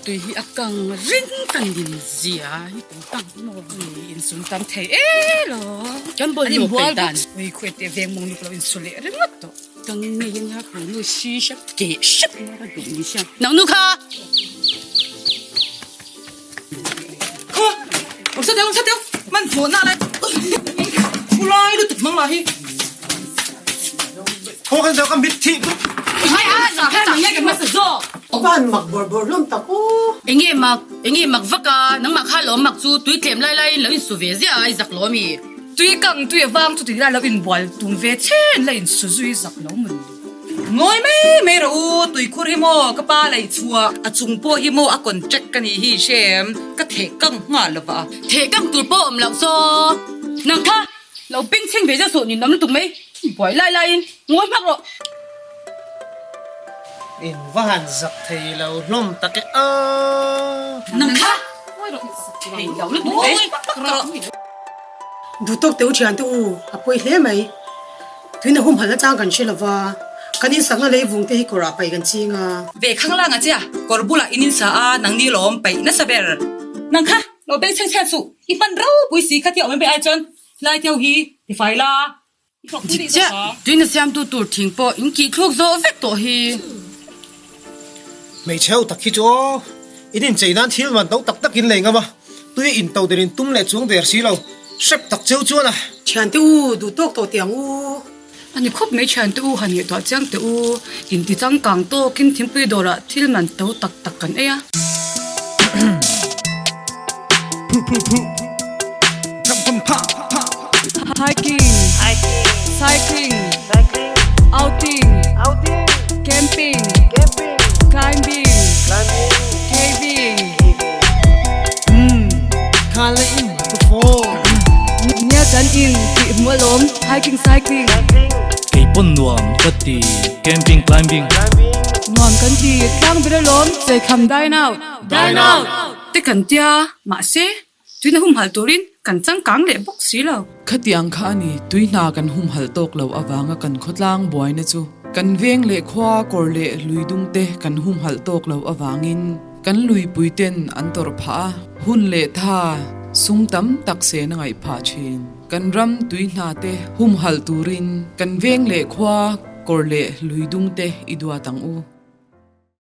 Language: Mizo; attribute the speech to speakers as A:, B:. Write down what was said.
A: tui hi a kang ring kan din zia hi kum kang maw in sum tam thei e lo kan bawl lo pe dan ui khuai te veng mawng nuk lo in su leh ringawt tawh kang ngei in a khu nu si hrep ke hrep na ka duh ni sia nang nu kha
B: Khaw awm sa deuh awm sa deuh man hmuh na lai thu lai lutuk mang lah hi.
C: Khaw kan deuh ka mit thih
D: Van mak bawr bawr hlawm tak u.
A: Enge mak enge mak vak a nangmah kha lawm mak chu tui tlem lai laiin lo insu ve ziah a i zak lo ami.
B: Tui kang tui a vang chu tui lai lo inbual tum ve chen la insu zui zak lo mun. Ngawi mai mai rawh u, tuikhur hi maw ka pa lei chhuah a chung pawh hi maw a contract ka nih hi hrem ka theh kang nghal lo va.
A: Theh kang tur pawh awm loh saw nang kha lo peng chheng ve zeuh suh ninawm lutuk mai buai lai laiin ngawi hmak rawh.
C: In va han zak thei lo hlawm tak e a.
B: Nang kha ngawi rawh thei lo lutuk mai rawh.
D: Duhtawk teh u thiante u a pawi hle mai. Tuina humhalh atang kan hre lova, kan insakna lei vung te hi kawrah paih kan ching a.
B: Ve khang lang a chia, kawr bulah in insa a, nangni lawm paih nasa ber. Nang kha, lo beng chheng chhiat suh, i hman ropui si kha tia awm em em ai chuan hlai teu hi ti fai la, i hlawk pui daih zawk a.
A: Tuina siamtu tur thing pawh in kih thluk zawh vek tawh hi.
C: Hmeichhe ho tak hi chu aw, in inchei nan thil man to tak tak in lei ngam a, tui in to der in tum leh chuang der si lo, hrep tak cheu chuan a.
D: Thiante u, duh tawk tawh teh ang u.
B: A ni khawp mai thiante u, han ngaihtuah chiang teh u, in ti changkang tawkin thingpui dawrah thil man to tak tak kan ei a. Hiking, cycling, outing, camping, climbing, caving. Nia kan in tih hmuh alawm, hiking, cycling.
E: Kei pawn nuam ka ti, camping, climbing.
B: Nuam kan ti, tlang ber alawm, cheikham dine out. Dine out! Te kan tia, mahse Tuina humhalh turin kan changkang leh bawk si lo.
F: Khatiang kha a ni, tui hna kan humhalh tawk lo avanga kan khawtlang buaina chu kan veng leh khua kawr leh lui dungte kan humhalh tawk lo avangin kan luipui ten an tawrh phah a, hun leh tha sum tam tak sen a ngaih phah thin. Kan ram tui hna te humhalh turin kan veng leh khua kawr leh lui dungte i duat ang u.